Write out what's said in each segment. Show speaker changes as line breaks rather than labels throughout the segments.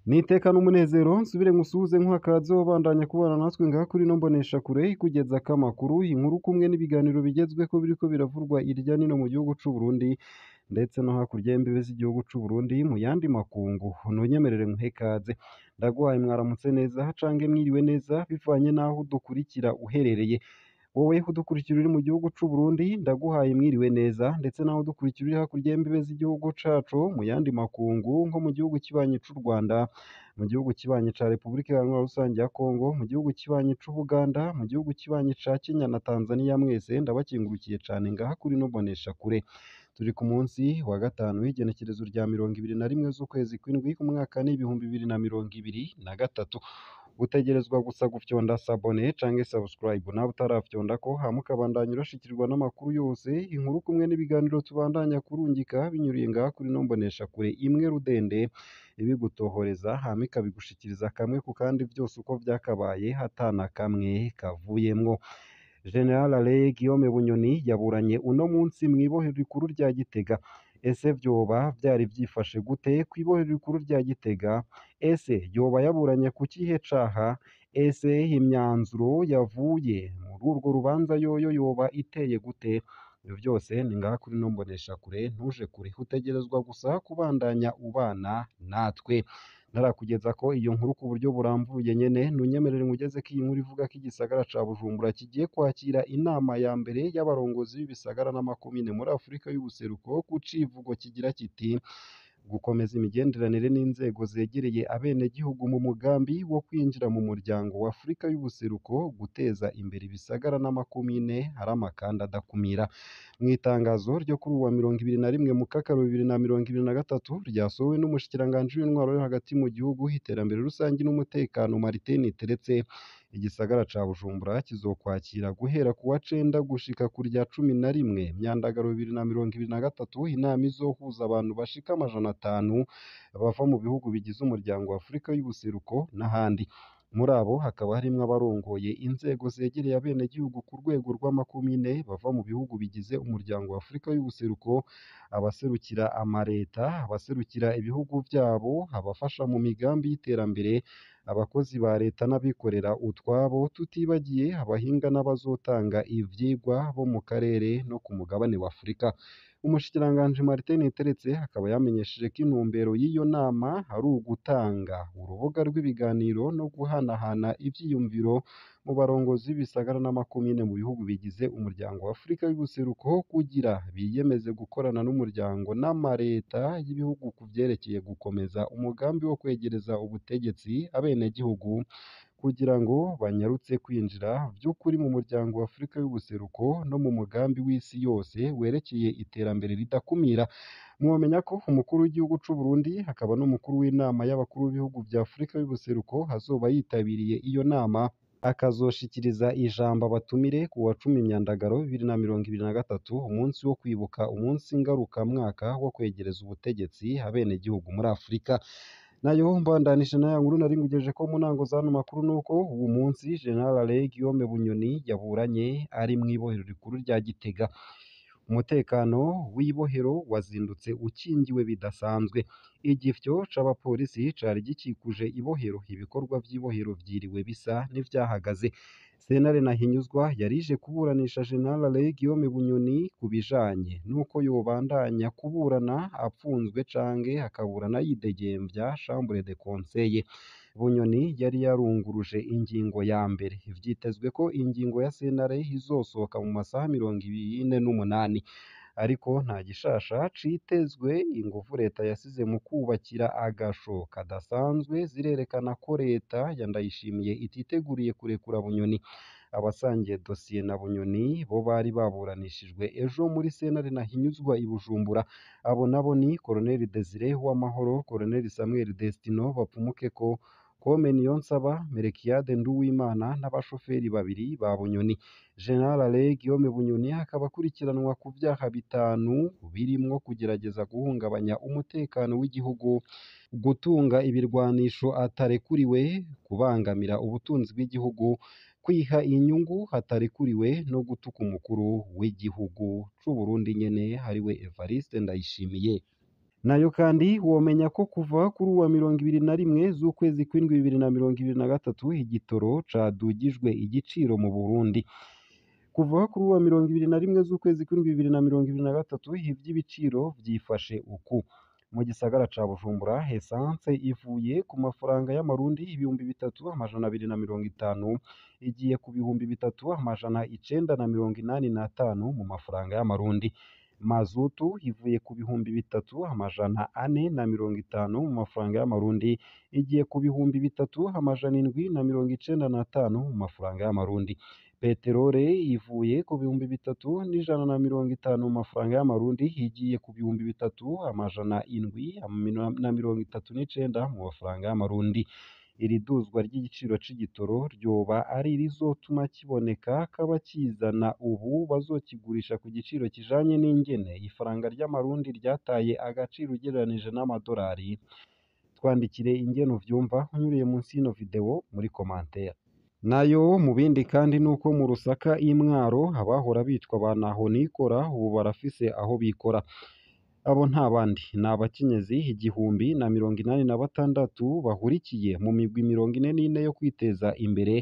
N'iteka n'umunezero nsubire nkusuhuze nkuha ikaze wobandanya kubana natwe ngaha kuri ino mboneshakure ikugezako amakuru, inkuru kumwe n'ibiganiro bigezweko biriko biravurwa irya nino mu gihugu c'u Burundi ndetse no hakurya y'imbibe z'igihugu c'u Burundi mu yandi makungu. Ntunyemerere nkuhe ikaze, ndaguhaye mwaramutse neza canke mwiriwe neza bivanye n'aho udukurikira uherereye. Wowe udukurikira uri mu gihugu c'u Burundi ndaguhaye mwiriwe neza, ndetse nawe udukurikira uri hakurya y'imbibe z'igihugu cacu mu yandi makungu nko mu gihugu kibanyi c'u Rwanda, mu gihugu kibanyi ca Repubulika Iharanira Rusangi ya Kongo, mu gihugu kibanyi c'Ubuganda, mu gihugu kibanyi ca Kenya na Tanzania, mwese ndabakengurukiye cane ngaha kuri ino mboneshakure. Turi ku munsi wa gatanu w'igenekerezo rya 21 z'ukwezi kw'indwi umwaka ni 2023. Utegerezwa gusa gufyonda sabone canke subscribe nawe utarafyondako, hama ukabandanya urashikirwa n'amakuru yose, inkuru kumwe n'ibiganiro tubandanya kurungika binyuriye ngaha kuri ino mboneshakure imwe rudende ibigutohoreza hama ikabigushikiriza kamwe ku kandi vyose uko vyakabaye ata na kamwe kavuyemwo. General Alain Guillaume Bunyoni yaburanye uno munsi mw'ibohero rikuru rya Gitega. Ese vyoba vyari vyifashe gute kw'ibohero rikuru rya Gitega? Ese yoba yaburanye ku kihe caha? Ese imyanzuro yavuye muri urwo rubanza yoyo yoba iteye gute? Ivyo vyose ni ngaha kuri ino mboneshakure, ntuje kure, utegerezwa gusa kubandanya ubana natwe. Ntarakugezako iyo nkuru ku buryo burambuye nyene, ntunyemerere nkugezeko iyi nkuru ivuga ko igisagara ca Bujumbura kigiye kwakira inama ya mbere y'abarongozi b'ibisagara n'amakomine muri Afurika y'ubuseruko ku civugo kigira kiti: gukomeza imigenderanire n'inzego zegereye abenegihugu mu mugambi wo kwinjira mu muryango wa Afurika y'ubuseruko, guteza imbere ibisagara n'amakomine arama kandi adakumira. Mw'itangazo ryo kuri uwa 21 Mukakaro 2023 ryasohowe n'umushikiranganji w'intwaro yo hagati mu gihugu, iterambere rusangi n'umutekano Martin Niteretse, igisagara ca Bujumbura kizokwakira guhera ku wa cenda gushika ku rya 11 Myandagaro 2023 inama izohuza abantu bashika 500 bava mu bihugu bigize umuryango wa Afurika y'ubuseruko n'ahandi. Muri abo hakaba harimwo abarongoye inzego zegereye abenegihugu ku rwego rw'amakomine bava mu bihugu bigize umuryango wa Afurika y'ubuseruko, abaserukira amareta, abaserukira ibihugu vyabo, abafasha mu migambi y'iterambere, abakozi ba leta n'abikorera utwabo, tutibagiye abahinga n'abazotanga ivyigwa bo mu karere no ku mugabane wa Afurika. Umushikiranganji Martin Niteretse akaba yamenyesheje ko intumbero y'iyo nama ari ugutanga urubuga rw'ibiganiro no guhanahana ivyiyumviro mu barongozi b'ibisagara n'amakomine mu bihugu bigize umuryango wa Afurika y'ubuseruko kugira biyemeze gukorana n'umuryango n'amareta y'ibihugu ku vyerekeye gukomeza umugambi wo kwegereza ubutegetsi abenegihugu kugira ngo banyarutse kwinjira vy'ukuri mu muryango wa Afurika y'ubuseruko no mu mugambi w'isi yose werekeye iterambere ridakumira. Mwomenya ko umukuru w'igihugu c'u Burundi akaba n'umukuru w'inama y'abakuru b'ibihugu vya Afurika y'ubuseruko azoba yitabiriye iyo nama, akazoshikiriza ijambo abatumire ku wa 10 Myandagaro 2023, umunsi wo kwibuka umunsi ngarukamwaka wo kwegereza ubutegetsi abenegihugu muri Afurika. Nayo mbandanije na ya nkuru nari ngugejejeko mu ntango z'ano makuru nuko uwu munsi General Alain Guillaume Bunyoni yaburanye ari mw'ibohero rikuru rya Gitega. Umutekano w'ibohero wazindutse ukingiwe bidasanzwe. Igifyo c'abapolisi cari gikikuje ibohero, ibikorwa vy'ibohero vyiriwe bisa n'ivyahagaze. Sentare Ntahinyuzwa yarije kuburanisha General Alain Guillaume Bunyoni ku bijanye n'uko yobandanya kuburana apfunzwe canke akaburana yidegemvya chambre de conseil. Bunyoni yari yarunguruje ingingo ya mbere. Vyitezwe ko ingingo ya sentare izosohoka mu masaha 48, ariko nta gishasha citezwe. Inguvu leta yasize mu kubakira agasho kadasanzwe zirerekana ko leta ya Ndayishimiye ititeguriye kurekura Bunyoni. Abasangiye dosiye na Bunyoni bo bari baburanishijwe ejo muri sentare Ntahinyuzwa i Bujumbura. Abo nabo ni Colonel Desire Uwamahoro, Colonel Samuel Destino Bapfumukeko, Kome Niyonsaba, Melchiade Nduwimana n'abashoferi babiri ba Bunyoni. General Alain Guillaume Bunyoni akaba akurikiranwa ku vyaha bitanu birimwo kugerageza guhungabanya umutekano w'igihugu, gutunga ibirwanisho atarekuriwe, kubangamira ubutunzi bw'igihugu, kwiha inyungu hatarekuriwe no gutuka umukuru w'igihugu c'u Burundi nyene ariwe Evariste Ndayishimiye. Nayo kandi womenya ko kuva kuri uwa 21 z'ukwezi kw'indwi 2023 igitoro cadugijwe igiciro mu Burundi. Kuva kuri uwa 21 z'ukwezi kw'indwi 2023 ivy'ibiciro vyifashe uku: mu gisagara ca Bujumbura essence ivuye ku mafaranga y'amarundi 3250 igiye ku 3985 mu mafaranga y'amarundi. Mazutu ivuye ku 3450 mu mafaranga y'amarundi igiye ku 3795 mu mafaranga y'amarundi. Peterole ivuye ku 3150 mu mafaranga y'amarundi igiye ku 3739 mu mafaranga y'amarundi. Iri duzwa ry'igiciro c'igitoro ryoba ari irizotuma kiboneka k'abakizana ubu bazokigurisha ku giciro kijanye n'ingene ifaranga ry'amarundi ryataye agaciro ugereranije n'amadorari. Twandikire ingene uvyumva unyuriye munsi y'ino video muri commentaire. Nayo mu bindi kandi nuko mu Rusaka i Mwaro abahora bitwa ba Ntahonikora ubu barafise aho bikora. Abo nta bandi ni abakenyezi 1086 bahurikiye mu migwi 44 yo kwiteza imbere,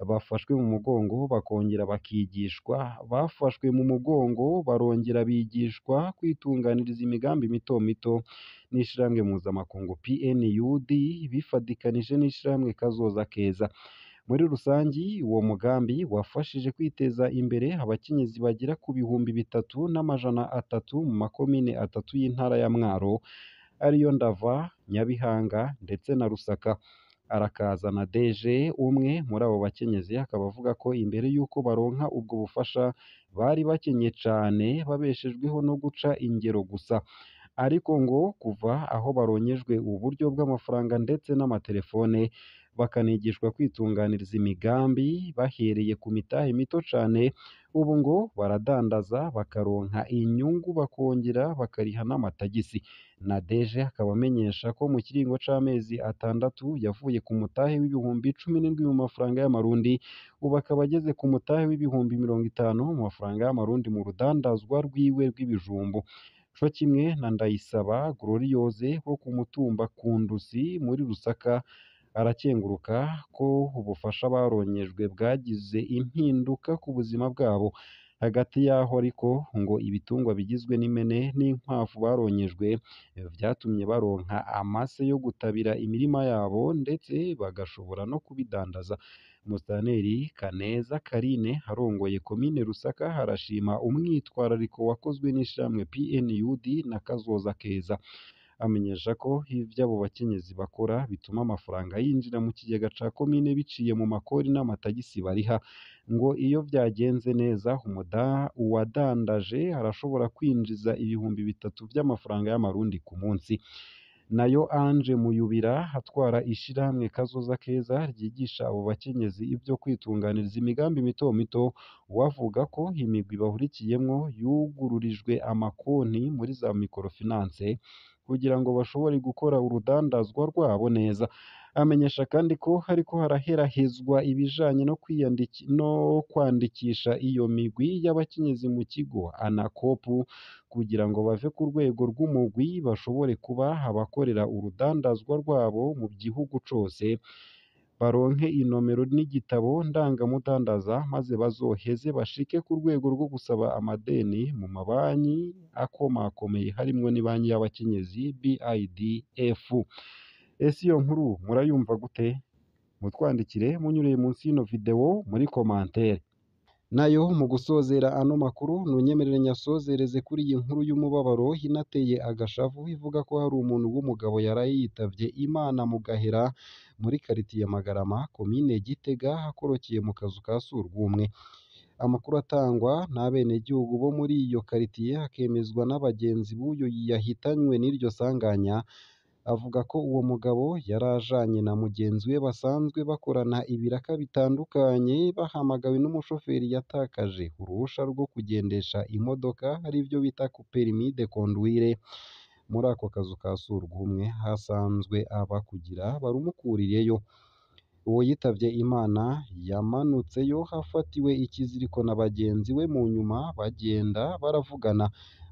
bafashwe mu mugongo bakongera bakigishwa, bafashwe mu mugongo barongera bigishwa kwitunganiriza imigambi mito mito n'ishirahamwe mpuzamakungu PNUD bifadikanije n'ishirahamwe Kazoza Keza. Muri rusangi uwo mugambi wafashije kwiteza imbere abakenyezi bagera ku 3300 mu makomine atatu y'intara ya Mwaro ariyo Ndava, Nyabihanga ndetse na Rusaka. Arakaza na DG umwe muri abo bakenyezi akaba avuga ko imbere y'uko baronka ubwo bufasha bari bakenye cane babeshejweho no guca ingero gusa, ariko ngo kuva aho baronkejwe uburyo bw'amafaranga ndetse n'amatelefone bakanigishwa kwitunganiriza imigambi bahereye ku mitahe mito cane, ubu ngo baradandaza bakaronka inyungu bakongera bakariha n'amatagisi. Na DG akaba amenyesha ko mu kiringo c'amezi 6 yavuye ku mutahe w'17,000 mu mafaranga y'amarundi, ubu akaba ageze ku mutahe w'50,000 mu mafaranga y'amarundi mu rudandazwa rwiwe rw'ibijumbu. Co kimwe na Ndayisaba Gloriose wo ku mutumba Kundusi muri Rusaka arakenguruka ko ubufasha baronkejwe bwagize impinduka ku buzima bwabo. Hagati y'aho ariko ngo ibitungwa bigizwe n'impene n'inkwavu baronkejwe vyatumye baronka amase yo gutabira imirima yabo ndetse bagashobora no kubidandaza. Musitanteri Kaneza Karine arongoye komine Rusaka arashima umwitwarariko wakozwe n'ishirahamwe PNUD na Kazoza Keza. Amenyesha ko ivyo abo bakenyezi bakora bituma amafaranga yinjira mu kigega ca komine biciye mu makori n'amatagisi bariha. Ngo iyo vyagenze neza uwadandaje arashobora kwinjiza 3000 vy'amafaranga y'amarundi ku munsi. Nayo Ange Muyubira atwara ishirahamwe Kazoza Keza ryigisha abo bakenyezi ivyo kwitunganiriza imigambi mito mito, we avuga ko imigwi bahurikiyemwo yugururijwe amakonti muri za microfinance kugira ngo bashobore gukora urudandazwa rwabo neza. Amenyesha kandi ko hariko haraherahezwa ibijanye no kwandikisha iyo migwi y'abakenyezi mu kigo Anakopu kugira ngo bave ku rwego rw'umugwi bashobore kuba abakorera urudandazwa rwabo mu gihugu cose, baronke inomero n'igitabo ndangamudandaza maze bazoheze bashike ku rwego rwo gusaba amadeni mu mabanki akomakomeye harimwo n'ibanki y'abakenyezi BIDF. Ese iyo nkuru murayumva gute? Mutwandikire munyuriye munsi y'ino video muri commentaire. Nayo mu gusozera ano makuru nunyemerere nyasozereze kuri iyi nkuru y'umubabaro inateye agashavu ivuga ko hari umuntu w'umugabo yaraye yitavye Imana mu Gahera muri karitiye Magarama komine Gitega akorokeye mu kazu ka surwumwe. Amakuru atangwa n'abenegihugu bo muri iyo karitiye akemezwa n'abagenzi b'uyo yahitanywe n'iryo sanganya, avuga ko uwo mugabo yari ajanye na mugenzi we basanzwe bakorana ibiraka bitandukanye, bahamagawe n'umushoferi yatakaje uruhusha rwo kugendesha imodoka arivyo bita permis de conduire. Muri ako kazu ka surwumwe hasanzwe aba kugira barumukurireyo. Uwo yitavye Imana yamanutseyo afatiwe ikiziriko na bagenzi we, mu nyuma bagenda baravugana.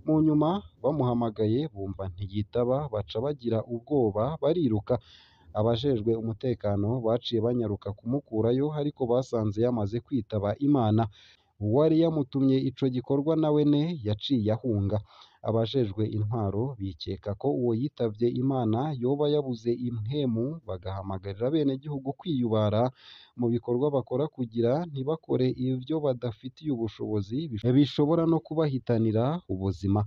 Mu nyuma bamuhamagaye bumva ntiyitaba, baca bagira ubwoba bariruka. Abajejwe umutekano baciye banyaruka kumukurayo, ariko basanze yamaze kwitaba Imana. Uwari yamutumye ico gikorwa nawene yaciye ahunga. Abajejwe intwaro bikeka ko uwo yitavye Imana yoba yabuze impwemu, bagahamagarira abenegihugu kwiyubara mu bikorwa bakora kugira ntibakore ivyo badafitiye ubushobozi bishobora no kubahitanira ubuzima.